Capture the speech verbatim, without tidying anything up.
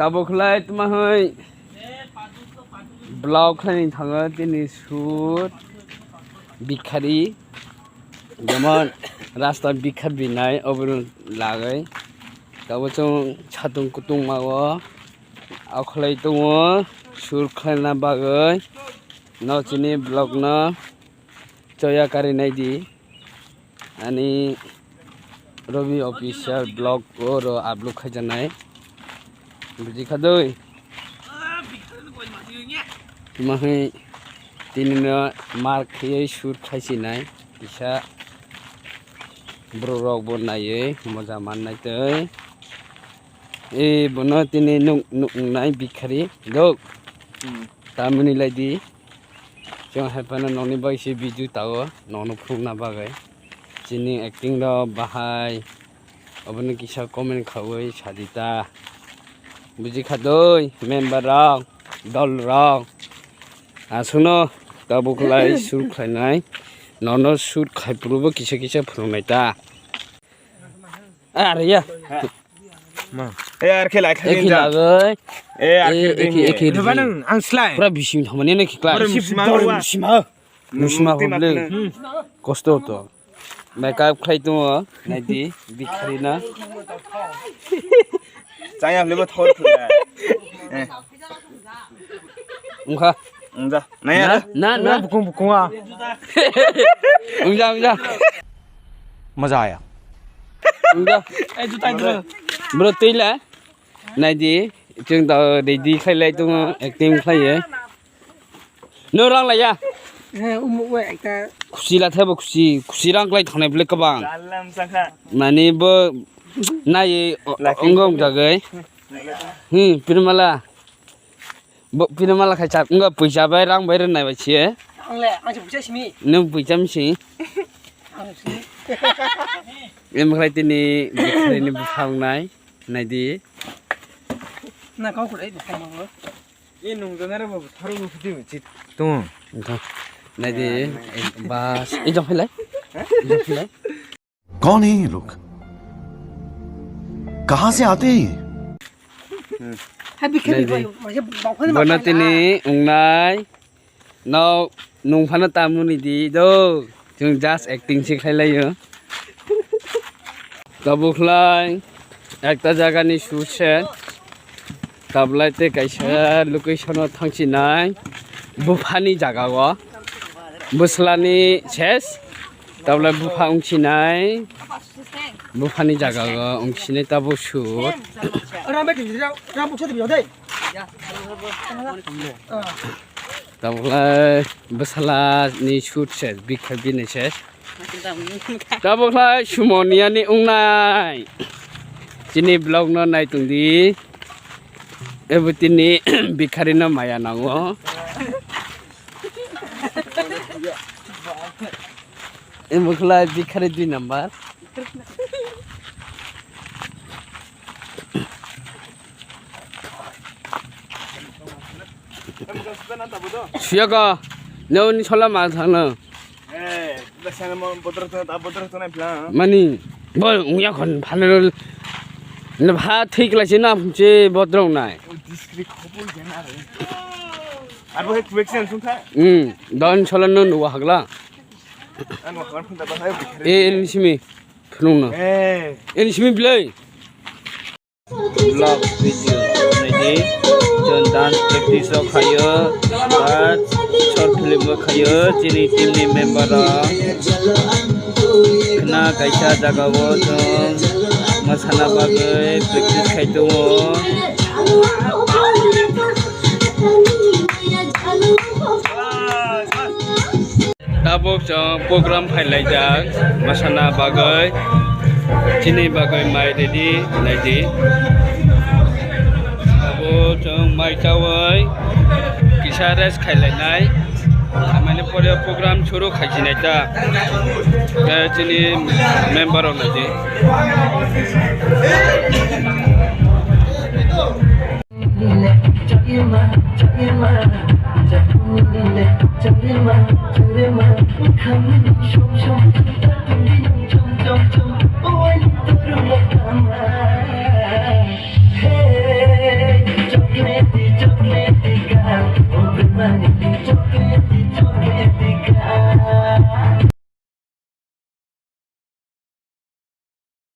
Abo khlai tma hoi vlog khlai thango tini shoot bikhari, jemon rasta bikhar binai obo lagoi. Tabo chwng satung kutung mago, o khlai tongo shoot khlaina bagoi. No chini vlog no choya kari nai di. Ani Robi official vlog oro upload khaijaknai. Buji kha doi. Tma hoi tini no mar khaiwi shoot khaisinai. Kisa borok rok bo naiwi moja mannai tei. E bono tini nuk nuk nai bikhari dok. Hmm. Tamoni lai di. Chwng hai phano nokni bagwi se video tago, nokno phunukna bagwi. Chini acting rok bahai, obono kisa comment khaui sadi ta. Buji kha doi, member rok, dol rok. Aswkno tabuk lai shoot khlainai, nono shoot khai phuru bo kisa kisa phunuknai ta. Are ya. Ma. E, ar khe lai kha Eki din ja. Lagoi. E, ar khe E, din eki, ye. Eki Baba ri. Nang ang slai. Pura bising thomani ne khikla. Bor musima Bor wa. Musima. Musima Mukti hobli. Makna. Kosto to. Makeup khlai tongo. Naidi bikhari na. Chaya hwlaibo thor thwla. Eh. Wngkha. Wngja. Naya. Na, na, na. Bukung, bukung a. Wngja, wngja. Maza aya. Wngja. Eh, juta dulu. Bro, twi la. Naidi, chwng da ready khlai lai tongo, acting khlai ye. No rang laiya. Eh, umu we ekta. Khusi la thebo khusi, khusi rang khlai thongnai bwle kwbang. Salam sakha. Mani bo nai o-, Laki. Ongong jagai. Hmm, pirmala. Bo pirmala khai chap, wngkha puisa bai rang bai rwnai bai se. Ang le, ang se puisa simi. Nwng puisa misi. Ang simi. Em khlai tini bwkhwlaini bwphang nai, nai di. Na kau kudai bwphang mango. E nung jana re bo tharo bo phuti bo chit. Tung. Nai di, eh, bas. Ijong philai. Ijong philai. कौन है ये लोग? कहाँ से आते हैं ये? Hai bikhe Nai bikhe di. Maise bangphani Bono bangphani tini na. Wngnai. No nung phano tamoni di do. Chwng just acting se khlai laio. Tabuk khlai ekta jaga ni shoot se. Tablai tei kaisa location o thangsinai buphani jaga o bwslani ses tablai bupha wngsinai buphani jaga o wngsinai tabuk shoot. Tabuk lai bwsala ni shoot se bikha bini se. Tabuk lai sumo ni ani wngnai. Chini vlog no nai tong di. Ebo tini bikhari no maya nango. Ebo khlai bikhari dui number. Suyaka, nini sola ma thangna. Eh, dasana mo bodro to, ta bodro to na plan. Mani, bol ungya khon phanel. Na pha thik la china phunche bodro nai. District khobol jena re. Abo he kwek sen sung kha. Hmm, don sola no nuwa hagla. Ano khon phun ta ba hai. Eh, ini simi. Phunung no. Eh. Ini simi bilai. Vlog video naidi, chwng dance practice o khaio, ba short film o khaio, chini team ni member rok khna kaisa jaga o chwng mwsana bagwi practice khai tongo. Tabuk chwng program phailaijak, masana bagwi, chini bagwi mai ready naidi. Abo chwng mai chawi kisa rest khailainai. Amani pore program suru khaijinai ta. Khe chini member rok naidi.